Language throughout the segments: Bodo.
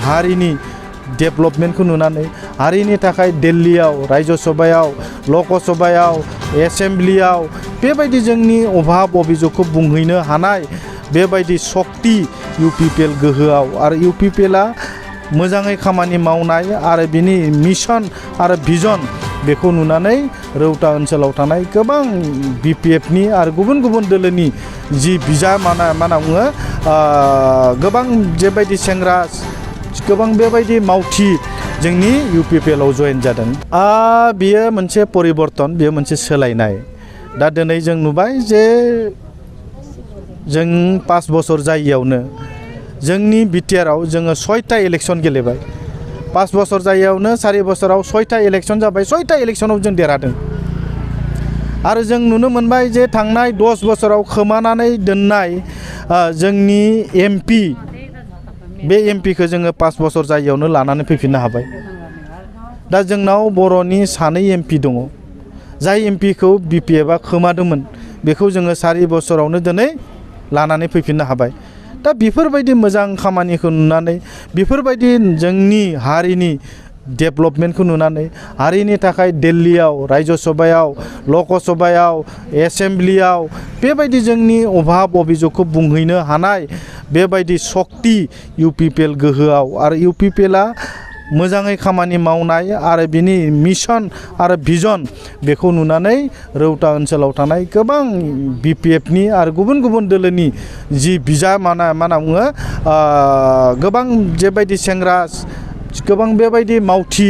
हारिनि डेभलपमेन्टखौ नुनानै हारिनि थाखाय दिल्लीयाव राज्य सभायाव लक सभायाव एसेम्ब्लियाव बेबायदि जोंनि अभाब अभिजोगखौ बुंहैनो हानाय बेबायदि शक्ति इउपिपिएल गोहोआव आरो इउपिपिएलआ मोजाङै खामानि मावनाय आरो बिनि मिशन आरो भिजन बेखौ नुनानै रौता ओनसोलाव थानाय गोबां बिपिएफनि आरो गुबुन गुबुन दोलोनि जि बिजा मा बुङो गोबां बेबायदि सेंग्रा गोबां बेबायदि मावथि जोंनि इउपिपिएलआव जयेन जादों। बियो मोनसे परिबर्तन, बियो मोनसे सोलायनाय। दा दिनै जों नुबाय जे जों 5 बोसोर जायियावनो जोंनि बिटिआरआव जोङो 6टा इलेक्शन गेलेबाय। 5 बोसोर जायियावनो 4 बोसोराव 6टा इलेक्शन जाबाय। 6टा इलेक्शनाव जों देरहादों आरो जों नुनो मोनबाय जे थांनाय 10 बोसोराव खोमानानै दोननाय जोंनि एमपि बे एमपिखौ जोङो 5 बोसोर जायियावनो लानानै फैफिननो हाबाय। दा जोंनाव बर'नि 2 एमपि दङ। जाय एमपिखौ बिपिएफआ खोमादोंमोन बेखौ जोङो 4 बोसोरावनो दिनै लानानै फैफिननो हाबाय। दा बेफोरबायदि मोजां खामानिखौ नुनानै बेफोरबायदि जोंनि हारिनि डेभलपमेन्टखौ नुनानै हारिनि थाखाय दिल्लीयाव राज्य सभायाव लक सभायाव एसेम्ब्लियाव बेबायदि जोंनि अभाब अभिजोगखौ बुंहैनो हानाय बेबायदि शक्ति इउपिपिएल गोहोआव आरो इउपिपिएलआ मोजाङै खामानि मावनाय आरो बिनि मिशन आरो भिजन बेखौ नुनानै रौता ओनसोलाव थानाय गोबां बिपिएफनि आरो गुबुन गुबुन दोलोनि जि बिजा मा बुङो गोबां बेबायदि सेंग्रा गोबां बेबायदि मावथि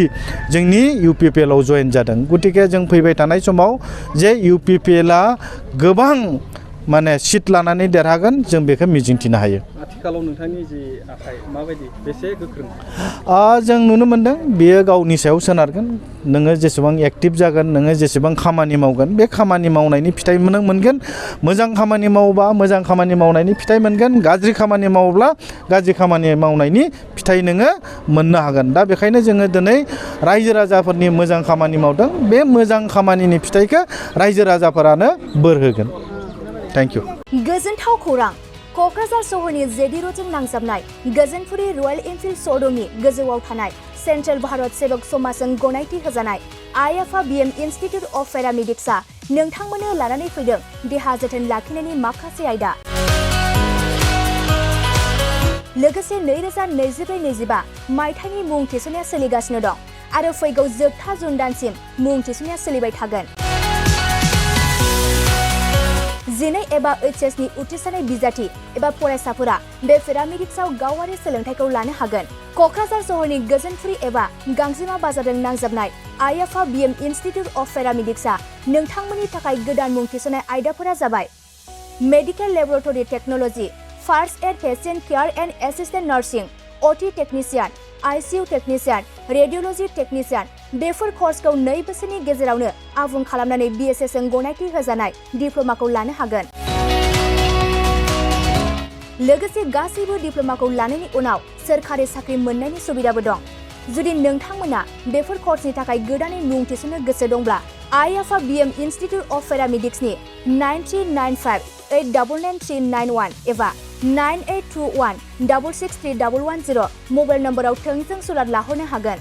जोंनि इउपिपिएलआव जयेन जादों। गतिके जों फैबाय थानाय समाव जे इउपिपिएलआ गोबां माने सिट लानानै देरहागोन जों बेखौ मिजिंथिनो हायो। आथिखालाव नोंथांनि जि आखाइ माबायदि बेसे गोख्रों? जों नुनो मोनदों बेयो गावनि सायाव सोनारगोन। नोङो जेसेबां एक्टिभ जागोन, नोङो जेसेबां खामानि मावगोन, बे खामानि मावनायनि फिथाइ नों मोनगोन। मोजां खामानि मावोबा मोजां खामानि मावनायनि फिथाइ मोनगोन, गाज्रि खामानि मावोब्ला गाज्रि खामानि मावनायनि फिथाइ नोङो मोननो हागोन। दा बेखायनो जोङो दिनै रायजो राजाफोरनि मोजां खामानि मावदों, बे मोजां खामानिनि फिथाइखौ रायजो राजाफोरानो बोर होगोन। Thank you. गोजोनथाव खौरां, क'क्राझार सहरनि जेडि रोडजों नांजाबनाय गोजोनपुरी रयेल एनफिल्ड श'रुमनि गोजौआव थानाय सेन्ट्रेल भारत सेबक समाजजों गनायथि होजानाय आइएफए बीएम इन्स्टिट्यूट अफ पेरामेडिक्सआ नोंथांमोननो लानानै फैदों देहा जोथोन लाखिनायनि माखासे आयदा। लोगोसे 2024-25 मायथाइनि मुं थिसननाया सोलिगासिनो दं आरो फैगौ जोबथा जुन दानसिम मुं थिसननाया सोलिबाय थागोन। 12 एबा एचएस नि उथ्रिसारनाय बिजाथि एबा फरायसाफोरा बे पेरामेडिक्सआव गावारि सोलोंथाइखौ लानो हागोन। क'क्राझार सहरनि गोजोनपुरी एबा गांजिमा बाजारजों नांजाबनाय आइएफए बीएम इन्स्टिट्यूट अफ पेरामेडिक्सआ नोंथांमोननि थाखाय गोदान मुं थिसननाय आयदाफोरा जाबाय medical laboratory technology, first aid patient care and assistant nursing, OT technician, ICU technician, radiology technician. बेफोर कर्सखौ 2 बोसोरनि गेजेरावनो आबुं खालामनानै बीएसएस जों गनायथि होजानाय डिप्ल'माखौ लानो हागोन। लोगोसे गासैबो डिप्ल'माखौ लानायनि उनाव सोरखारि साख्रि मोननायनि सुबिदाबो दं। जुदि नोंथांमोना बेफोर कर्सनि थाखाय गोदानै मुं थिसननो गोसो दंब्ला आइएफए बीएम इन्स्टिट्यूट अफ पेरामेडिक्सनि 9395899391 एबा 9821663110 मबाइल नम्बराव थोंजों सुलाद लाहरनो हागोन।